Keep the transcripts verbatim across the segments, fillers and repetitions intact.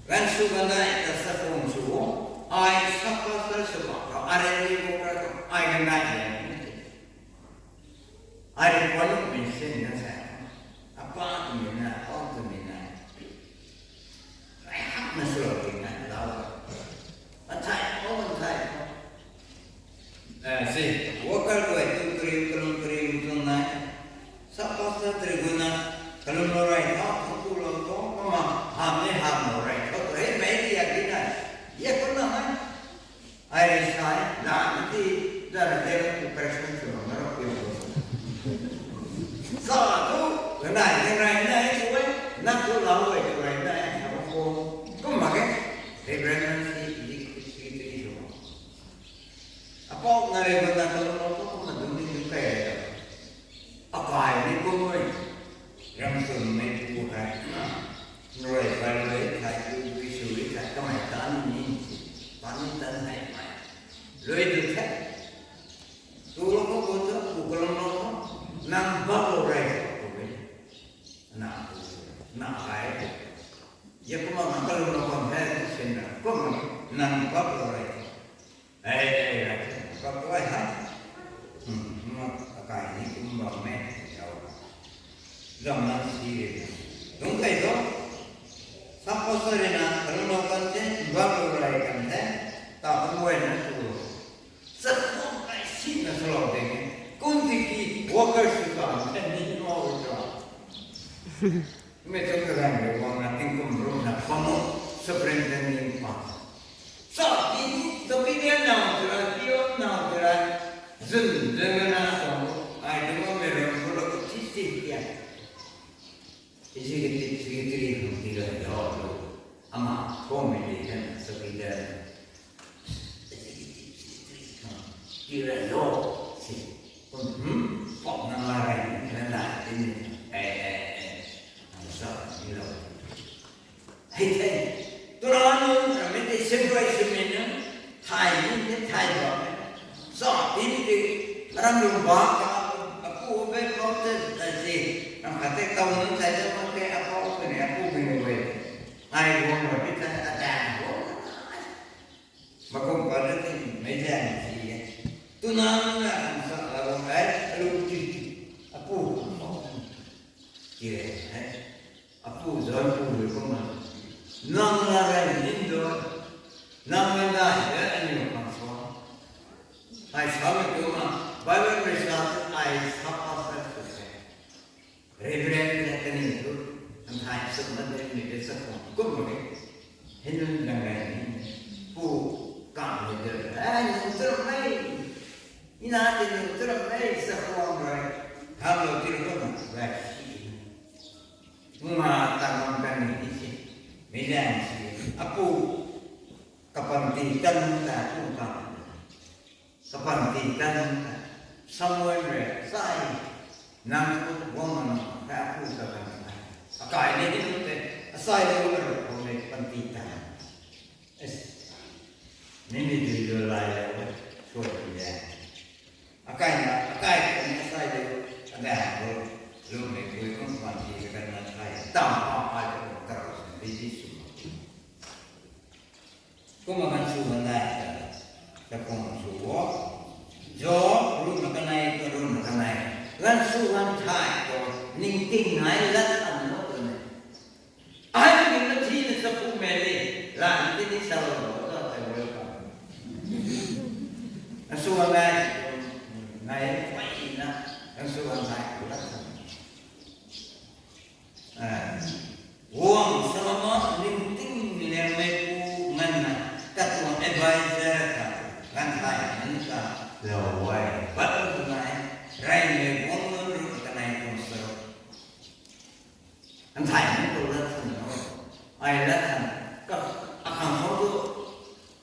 Ganv sw ganai ta sa kum sw o, ai sa pastor sw bam khou, ai rui ni kum ra khou, ai ganai le. Ai rui panu mission na sa. Apa tu mi na, apa tu mi na. Ai hak na sw lo ti na, lau. Anthai, oh, anthai. Eh, si, worker guay tu kariu, kalum kariu tu nai. Sa pastor tari guna, kalum lo rai tho, thang tu lo tho, kumna, ham ni ham lo rai tho, tu hei mei di ya di na. Ya kumna mai. Ai rui sa e, na ni ti, da na de, operation sw lo na ro piu. Sa tu, ganai, ganai, na e tu e, na tu lau e tu rai na e, sa ko. Kumna ke, Reverend si, di, si, di, di, Apou na rui bam na kalum lo tho kumna dungc ni dungc key rei ta. Akai ni kum e. Ramchunmei pu hei. Nrui kai rui thai tu, tu sw rui thai kamei ta ni ni. Ta ni tan hei mei. Rui tu the. Tu lo ko bu tu, pu kalum lo ko. Nang bak lo rei ko tu e. Na pu, na ai. Ya kumna nang kalum lo ko the, sin na. Kumna nang bak lo rei ko. Ei, ei, ei, ka kuay hei. Hmm, hmm, akai ni kum bam e, zau. Zam nang si re. Dungc key tho. Sa pastor rui na, kalum lo kan the, bam lo rai kan the, ta kum guay na tu. Sa kum kai si na sa lo de. Kum ti ki worker sw kan the, ni mo ru ta. Mei tu ka gan rui guang na tingkum ru na pamu superintendent pa. Sa ti ni, sa ti ni nau tira, pio nau tira. Zun, zun na sa, ai tu mo mei ram ru lo ti ti ya. Executive secretary hum ti la yo lo. Ama, committee kan sa ti da. Executive secretary hum ti la yo. Si, kum, hmm, pop na ma rai ni, na na, ti ni. Eh, eh, eh. Ang sa, ni lo. Hei the. Tuna nunc, ramei tei simrui simei nunc, thay nunc the thay bam e. Sa ti ni tei, aram lung bak ta, apu abe kau te, ta si, ram khat tei tau nunc thay ta mak ke, apou twni apu mei nunc e. Ai guang ra pi ta, atan guang. Makum pa na tei, mei zan si e. Tuna nunc na, ang sa la guang e, alu ti, apu, apou. Ti re, e. Apu zan pu rui kumna. Nang na rai nin do. Nang na dai de aniu khang suan. Ai sa mei kumna. Bible rui sa tu ai sa pastor tu se. Reverend te kaniw tu. Ang thai suk na de ni de sa kum. Kum mak e. Hei nunc dang rai ni. Pu kam ni de. Ai nunc tu mei. Ina ti nunc tu mei sa kum rai. Tham lo ti lo kumna. Rai si. Muna ta ngam kan ni ti si. Mei zan si. Apu kapanty tan ta apu kan. Kapanty tan ta. Samuel rui sai. Nang tu guang na ta apu ta kan ta. Akai ni ti nunc te. Asai ni guang na ru ko mei panty tan. Nini dui dui lai lai, sua dui lai. Akai na, akai kani asai dui, ada ko, lu mei kui kung kwan ti ka na sai, tam pa pa ko karo sen di di su. Kumna kan su na nai ta, ta kung su wo. Jo, ru na kanei, ko ru na kanei. Kan su kan thai ko, ning ting nai lat kan no ko ne. Ai ni na thi na sa pu mei ni, la ni ti ni sa lo lo, ta ta lo lo. Nang suan nai, nai pai na, nang suan nai ku la sa. Ah, Wang Solomon ning ting ni le mei pu ngan na, katuang advisor ka, ngan thai ngan ka, lo wai, bat tu nai, rai mei wang nunc ru kanei tuang sa ro. Ang thai nunc tu lat than o. Ai lat than. Ka, akhang khou tu.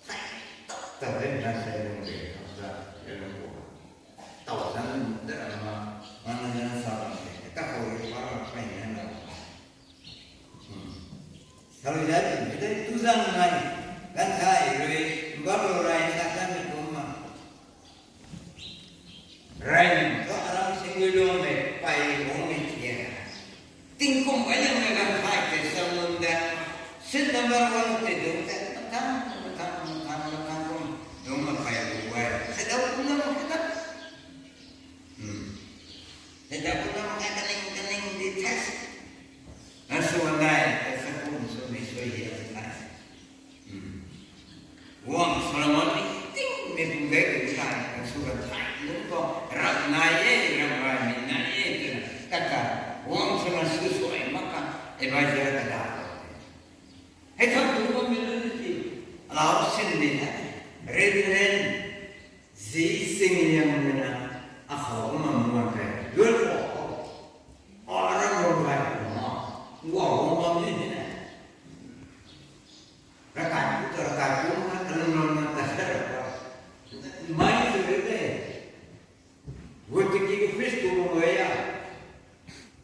Thai, tak, tak, rin na sai lung de, tak, tak, rin lung bu. Tau zan, de, ma, ma na zan sa kan de. Ka khou ri pa, pa ni na. Hmm. Sa lu zan, de, tu zan nai. Kan thai, rui, ba lu rai, sa kan ni kum ma. Rai nunc thu aram singui lung mei pai bung mei tia. Tingkum ai nang mei ganv thai tei sa lun dat. Number one tei dungc tei mathang mathang mathang mathang kum dungc maphey bu guay. Hei dau kum na mak khe ta. Hmm. Hei dau kum na mak khe, kaning kaning di test. Na sw nai, ta sa kum sw ni sw hiam nai. Hmm. Guangc Solomon ni tingmei pu de ku tei, kan sw kan thai lungc khou, rap nai e, rap nai ni nai e twna, kata, guangc Solomon sw suai mak ka, advisor ka da. Hei thang tu bammei nunc ni ti, alau sin di the, Reverend Zi Sing Liang na, akhou kumna muan the, luan khou, aram rong gay kumna, guang bam ni ni na. Rakai pu ta rakai pu na, kalum lam na ta sa ra pa. Mai tu re te. Wo tiki ka fish tu mo ya.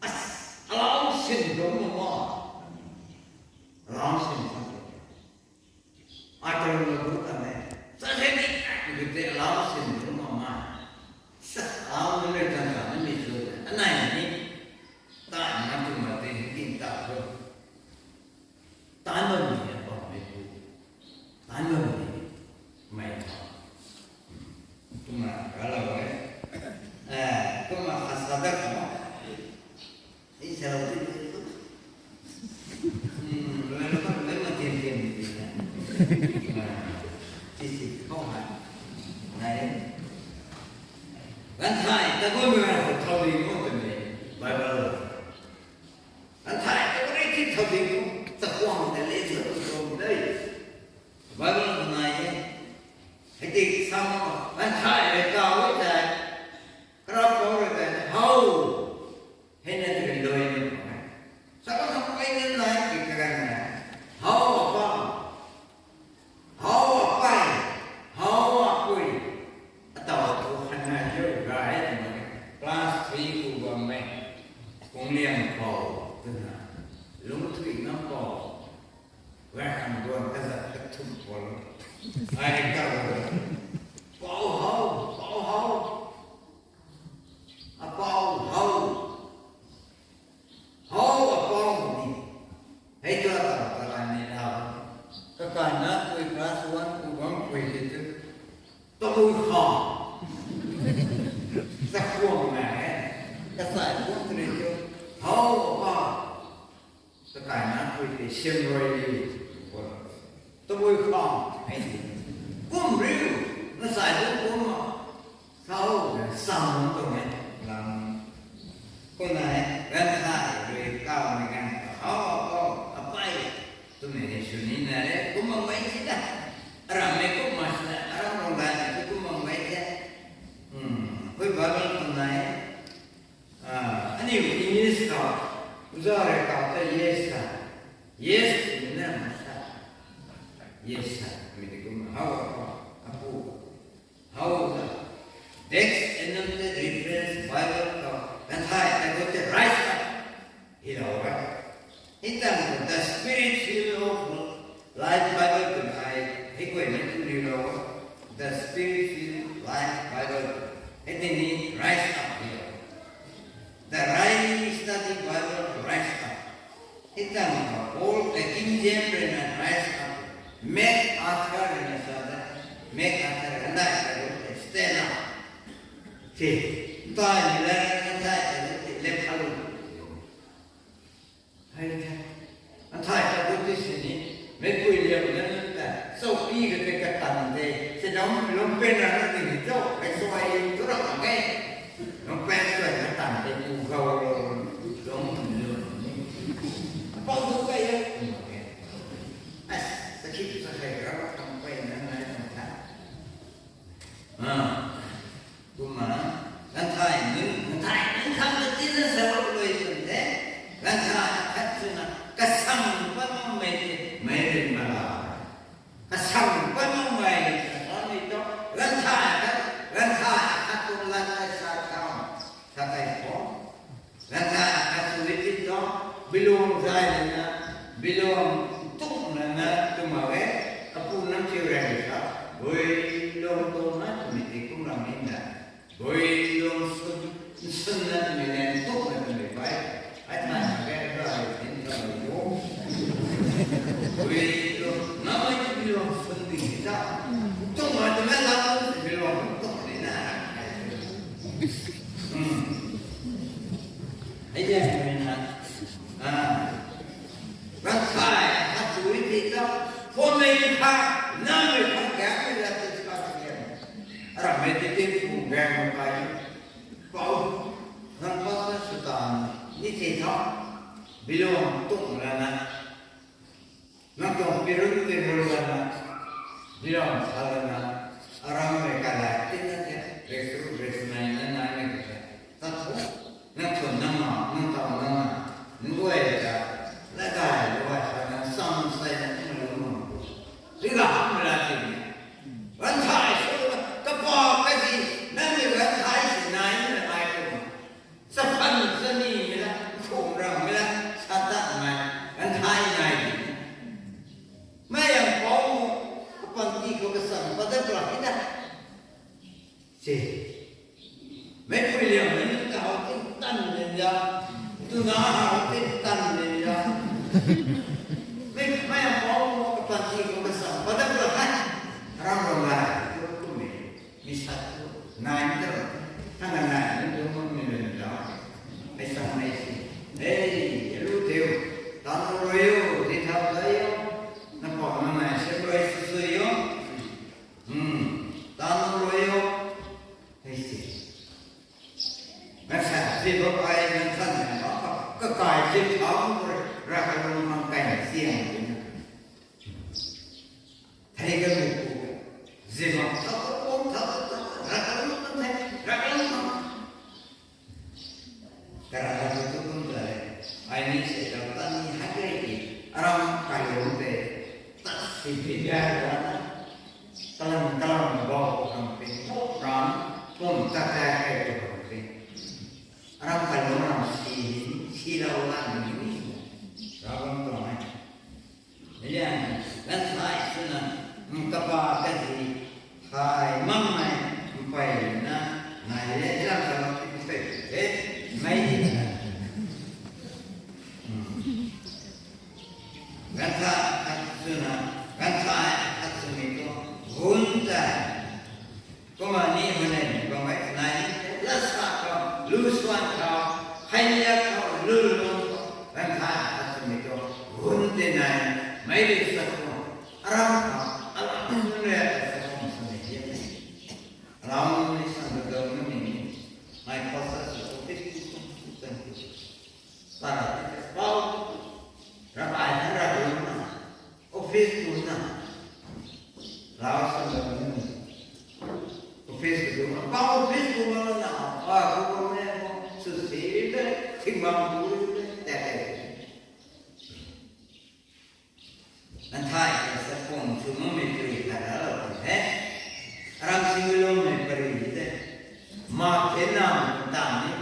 As, alau sin dungc mo. Alau sin dungc. Ai kalum lam bu ta ne. Sa se ni, tu te alau sin dungc mo ma. Sa, alau na le tan ta na mi su. Anai ni. Ta na tu ma te, hei tin ta tu. Tan bam ni, bam ni pu. Tan bam ni, mei ta. Kumna, ralou e. Eh, kumna, asa da kumna. Ei, sa lou ti. Hmm, lou lou ka, lou ma tiam tiam ni ti na. Ah, ti si, khou hai. Nai. Ganv thai, ta bui mei ganv khou thau di mo ta mei. Bible. Ganv thai, ta bui ti thau di mo. Ta kuang ta le sa tu so de. Bible khou nai e. Hei ti sa mo. Ganv thai le kau e tei. Karap kau rui tei. How? Hei na tei doi ni. Sa ka thang pei ni nai ki kagan na. How apa? How apai? How apui? Atau tu khan na yo gay tu ma. Class three ku bam mei. Kung liang khou tu na. Lungthui ngam khou. Welcome duan kazat kathum khou. Ai ka. Pau how, pau how. Apau how. How apau ni. Hei tu ata ta ni na. Kakai na tui class one ku bam kui di tu. Tabui khang. Sa kuang na e. Kasai kuang tu ni tu. How apau. Kakai na tui te siam rui di. Tabui khang. Hei di. Kum riu. Na sai dungc kum ma. Khou, sam lungc tuang e, lam. Kumna e, ganv thai rui kau mei ganv khou, how apau, apai, twmei ni sw ni na re, kum bam gay si ta. Aram mei kum ma si ta, aram rong gay mei tu kum bam gay the. Hmm, hui Bible kumna e. Ah, aniu English khou, uza rui kau ta yes ta. Yes, twmei na ma sa. Yes, sir. Mi ti kum how apau, apu. How the Dex Annotated Reference Bible khou, ganv thai ta gu te rise up. Hi lou ra. Hei tang khou, the Spirit Filled Life Bible khou ai, hei guay na tu ni lou. The Spirit Filled Life Bible. Hei tei ni rise up hi lou. The Riley Study Bible rise up. Hei tang khou Paul, the King James rui na rise up. MacArthur rui na sa da. MacArthur ganv thai ta gu te stand up. Ti, tai ni la ganv thai ta gu te lep kha lu. Hei the. Ganv thai ta gu te sini. Meipui liam na nunc ta. Soupi ka te katan te. Se dam lum pen na na ti ni cho. Hei so ai tu ra ma ke. Lum pen so na tan te pu gau lo. Lum lum ni. Pau tu ka ya. Ai, ta ki tu sa hei ra kam pen na na na ta. Ah. Kumna, ganv thai nunc, ganv thai nunc khang ta tina sa lou lui tun the. Ganv thai khat swna, kasang pat makmei te, mei rin ma la. Kasang pat makmei, kasang ni to, ganv thai khat, ganv thai khat tuang lat ai sa khou, sa kai khou. Ganv thai khat sw e ti tuang, bilung zay lana, bilung tuk lana, tu mak e, apu nam thiu rey sa, bui lung tuk na twmei ti kum ram ni na, bui lung sun, sun na twmei len tuk na twmei pai, ai thai mak e, ai thai tin ta mak e, bui Tuang ma tu na lam tu si bilong tuang ni na. Hmm. Ai de na. Ah. Ran thai ha tu ti ta. Phone mei kha, nam mei kha, kya mei la ti sa ti. Ara mei ti ti pu gang mei kai. Pau. Ran pa sa sutan ni ti tha. Bilong tuang la na. Nang tuang pirun pirun lana, biram sa lana, aram mei kalai tina tia, resu resu nai na nai mei kata. Tat thu, nang thun nang ma, nang tau nang ma, nang guay ta, la dai luai sa na, sam sai na, nang lu ma. Riga ham la ti ni. Ran thai su, kapa kazi, nang ni ran thai si nai na ai tu. Sa phan sa ni mei la, khum ram mei la, sa tat mei, kan thai nai di. Mei yang pau, kapan ti khou kasam, pa dat pla hei na. Se. Mei pui liang mei ni ka hau tin tan len ya. Tu na hau tin tan len ya. Mei, mei yang pau, kapan ti khou kasam, pa dat pla hei. Ram ram la, tu tu mei. Mi sa tu, nai ni ta, thang na nai ni tu, mi lun ta. Ai sa nai si. Ei, lu teu, tan rui o, di thau dai o. Na pau na nai, sem rui su su o. Hmm, tan rui o. Ei si. Na sa, si bo ai, na than na, ka, ka kai si thau mo, ra ka lung mang kai na siang. Thei ka lu pu. Zima thau, pum thau, thau, thau, rakalung thau, thei, rakalung thau. Kara ka tu tu kum ta le. Ai ni se ta ta ni ha ke ki. Aram kai lung te. Ta si pi ga ga na. Kalam kalam na bau kam pi. Pum ram, pum ta ta kai tu kam pi. Aram kai lung ram si, si lau la ni ni. Ram tu na. Liang, ganv thai swna, kapa kazi, thai makmei, mpey na, nai le, liang sa lou ti mpey the, mei di na. Ganv thai khat swna, ganv thai khat swmei tu, gun ta. Kumna ni hwn e, bam e, nai ni, la sa khou, lu swan khou, hei liak khou, lu lu khou, ganv thai khat swmei tu, hun tei nai, mei rui sa khou, aram khou, alam nunc rui sa khou, swmei diak e. Alam ni sa khou dam na mi ni, mei khou sa sa khou, pit pit pit pit pit. Para ti pau, rabai na ra dun na, office tu na, lau sa dun na, office tu na, pau office tu na na, a tu na ne mo, su si de, ting bam tu de, te te. Ganv thai ka sa pum su makmei pari khat ra lou kan the. Aram si mi lou mei pari de. Ma the na ta ni,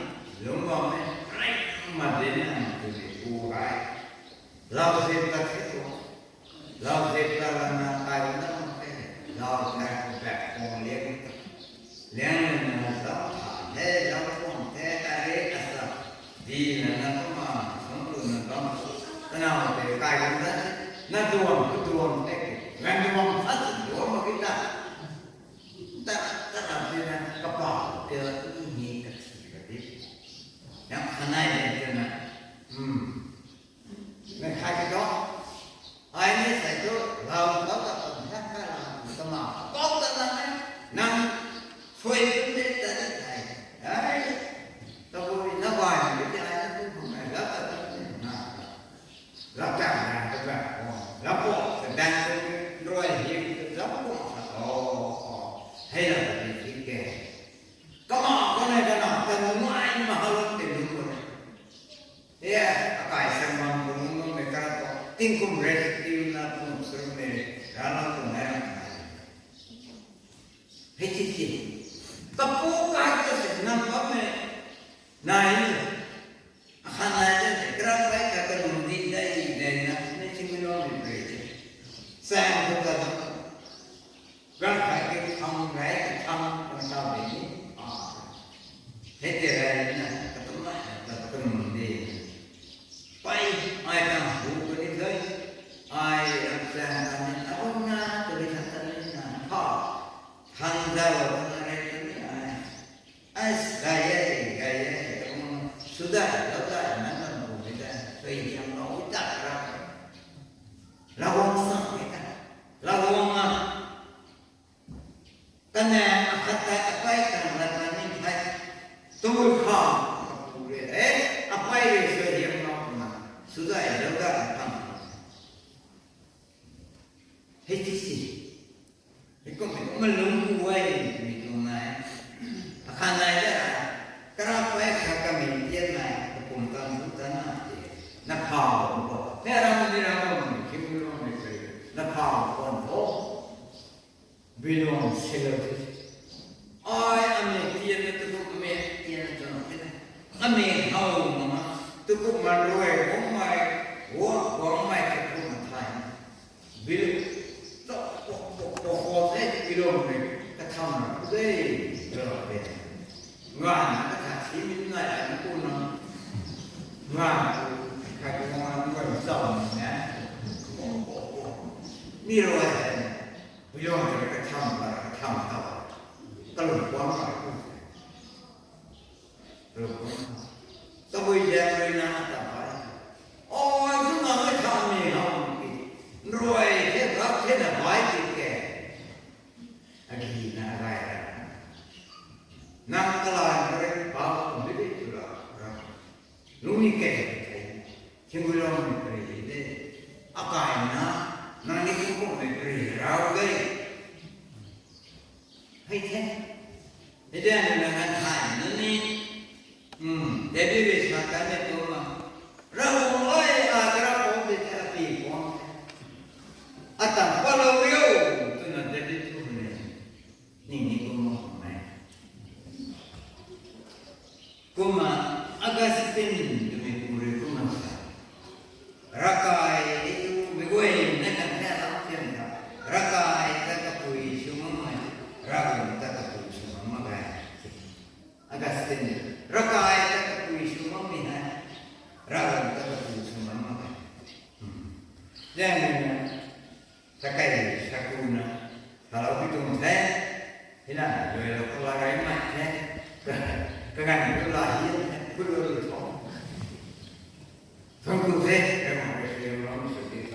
lung bam mei, rai ma the na tu de pu hai. Lau se ta the tu. Lau se ta la na kai na ma the. Lau se ta bak pum liang ta. Liang na zam than the, zam pum the, ta re asa. Di na na kumna, sung tu na bam. Kana ma te kai kan da. Na duam, ku duam the. Gan duam, hat duam ma kita. Ta, ta na te na, kapa, te la, ni, ka ti, ka ti. Yang khanai le te na. Hmm. Mei khai ki to. Ai ni sai tu, lau lau ta kum tha ka la, ta ma, pau ta na ne, nang, sui tu ne ta ni thai. Ai, ta bu ni na bai ni ti ai na tu kum ai la ta tu ni na. La ta na ta ba, oh, la po, ta dan tu ni, rui hi, la po, oh, oh, hei la ta ni ti ke. Kama, kama, kama, ta nungai ni ma ha lou te lu ko ne. He, akai sang bam kum nunc mei kara khou, tingkum rest tiu na kum suru mei, rana kum na ram kai. Hei ti ti. Kapu kai ka se nang bam mei, nai ni. Akhan nai te te, kara kai ka ka nung di dai dai na, ne ching mi lo ni pre te. Sang ko ka. Ram kai ke tham, rai ke tham, kan sa de ni. Ah. Hei te rai na, ka tum na, ka tum de. Pai, ai ta hu ko ni thei. Ai ram sang ta ni, abang na, ta ni ta ta ni, Hei ti si. Hei kum hei kum malung ku e, mi tuang nai. Akhan nai de, kara pei kha kamei tian nai, kapum tan tu tan na ti. Na phau ko. Ne ram ni ram ni, kim ni ram ni, na phau ko ko. Bilong silo. Ai, amei tian na tu kum, amei tian na tu na. Amei hau na, tu kum man rui, bong mai, wo, bong mai, tu kum na thai. Bil, to, po, po, po, po, eh, bilong ni, katham na, ku de, bilong de. Ngan, katha si min nai, ai, na ku na. Ngan, kai ku ngan, ngan, zau na, eh. Po, po, po. Mi rui, eh. Bilong tei katham, katham tau. Kalung kuang kai ku. Kalung kuang. Tabui jang rui na ta pai. O, tu na katham ni hau ki. Nrui the gap the na bai ki ke. Agi na rai ra. Nang kalan kare bau kum di di tu ra. Lungning kei thei, Tingguilong mei pary de, akai na, nang ni kum kummei pary rau de. Hei the. Hei de na nang thay na ni. Hmm, David rui sa kan ni tu ma. Ravguangc ai, a kara pum de the, api pum the. Atam palou rio, twna David tu ne. Ning ni kum ma kum e. Kumna Augustine twmei pu rui kumna sa. Ravkai tu mei guay na kan the lam thiam ta. Ravkai ta kapui sw makmei. Ravguangc ta kapui sw mak mak e. Augustine. Ravkai ta kapui sw makmei hei. Ravguangc ta kapui sw mak mak e. Hmm. Zaeng mei na. Takai sakuna, kalau pi tuang the, hina, lui lo kala rai mai the, kagan tu la hi, ku lo lo thong. Thong tu the, kagan tu the,